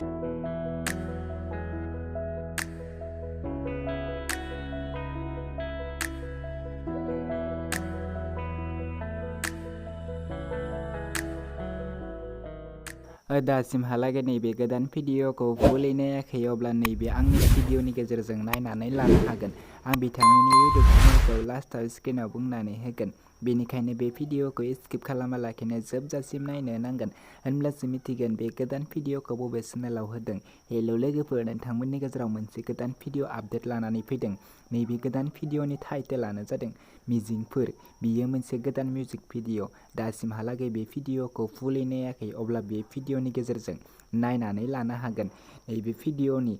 दासिमहालागै नैबे गोदान भिडिअखौ फुलै नायाखै अब्ला नैबे आंनि भिडिअनि गेजेरजों नायनानै लानो हागोन। आं बिथांमोननि इउटिउब चेनेलखौ लास्टआव स्क्रिनाव बुंनानै होगोन। बेनिखायनो बे भिडिअखौ स्किप खालामालाखिनो जोबजासिम नायनो नांगोन, होनब्लासो मिथिगोन बे गोदान भिडिअखौ बबे चेनेलाव होदों। हेल' लोगोफोर, नोंथांमोननि गेजेराव मोनसे गोदान भिडिअ आपडेट लानानै फैदों। नैबे गोदान भिडिअनि टाइटेलानो जादों मिजिंफोर। बियो मोनसे गोदान मिउजिक भिडिअ। दासिमहालागै बे भिडिअखौ फुलै नायाखै अब्ला बे भिडिअनि गेजेरजों नायनानै लानो हागोन। नैबे भिडिअनि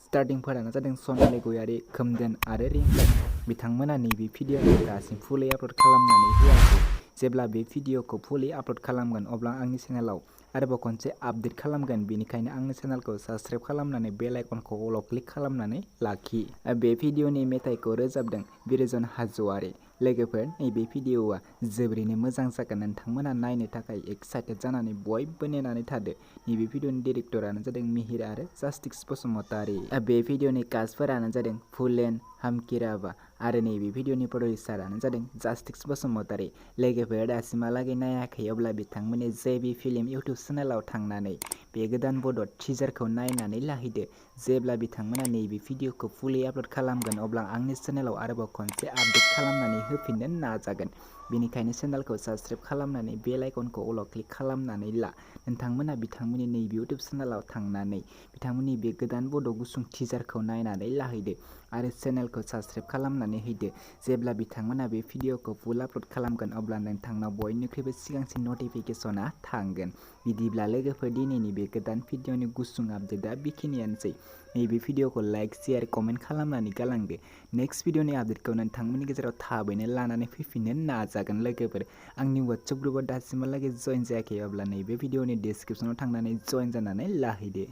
स्टार्टिंफोरानो जादों सनालि गयारि, खोमदोन आरो रिंसार। बिथांमोना नैबे भिडिअखौ दासिम फुलै आपल'ड खालामनानै होआखै। जेब्ला बे भिडिअखौ फुलै आपल'ड खालामगोन अब्ला आंनि चेनेलाव आरोबाव खनसे आपडेट खालामगोन। बेनिखायनो आंनि चेनेलखौ साबस्क्राइब खालामनानै बेल आइकनखौ अल क्लिक खालामनानै लाखि। बे भिडिअनि मेथाइखौ रोजाबदों बिरजन हाज'वारि। लोगोफोर, नैबे भिडिअआ जोबोरैनो मोजां जागोन। नोंथांमोना नायनो थाखाय एक्साइटेड जानानै बयबो नेनानै थादो। नैबे भिडिअनि डिरेक्टरानो जादों मिहिर आरो जास्टिस बसुमतारी। बे भिडिअनि कास्टफोरानो जादों फुलेन, हामकिराबा आरो नैबे भिडिअनि प्रडिउसारानो जादों जास्टिस बसुमतारी। लोगोफोर, दासिमहालागै नायाखै अब्ला बिथांमोननि जेबि फिल्म इउटिउब चेनेलाव थांनानै बे गोदान बड' टिजारखौ नायनानै लाहैदो। जेब्ला बिथांमोना नैबे भिडिअखौ फुलै आपल'ड खालामगोन अब्ला आंनि चेनेलाव आरोबाव खनसे आपडेट खालामनानै होफिननो नाजागोन। बेनिखायनो चेनेलखौ साबस्क्राइब खालामनानै बेल आइकनखौ अल क्लिक खालामनानै ला। नोंथांमोना बिथांमोननि नैबे इउटिउब चेनेलाव थांनानै बिथांमोननि बे गोदान बड' गुसुं टिजारखौ नायनानै लाहैदो आरो चेनेलखौ साबस्क्राइब खालामनानै हैदो। जेब्ला बिथांमोना बे भिडिअखौ फुल आपल'ड खालामगोन अब्ला नोंथांनाव बयनिख्रुइबो सिगांसिन नटिफिकेसना थांगोन। बिदिब्ला लोगोफोर, दिनैनि बे गोदान भिडिअनि गुसुं आपडेटआ बेखिनियानोसै। नैबे भिडिअखौ लाइक, शेयार, कमेन्ट खालामनानै गालांदो। नेक्स्ट भिडिअनि आपडेटखौ नोंथांमोननि गेजेराव थाबैनो लानानै फैफिननो नाजागोन। लोगोफोर, आंनि वाट्सएप ग्रुपआव दासिमहालागै जइन जायाखै अब्ला नैबे भिडिअनि डिसक्रिपसनाव थांनानै जइन जानानै लाहैदो।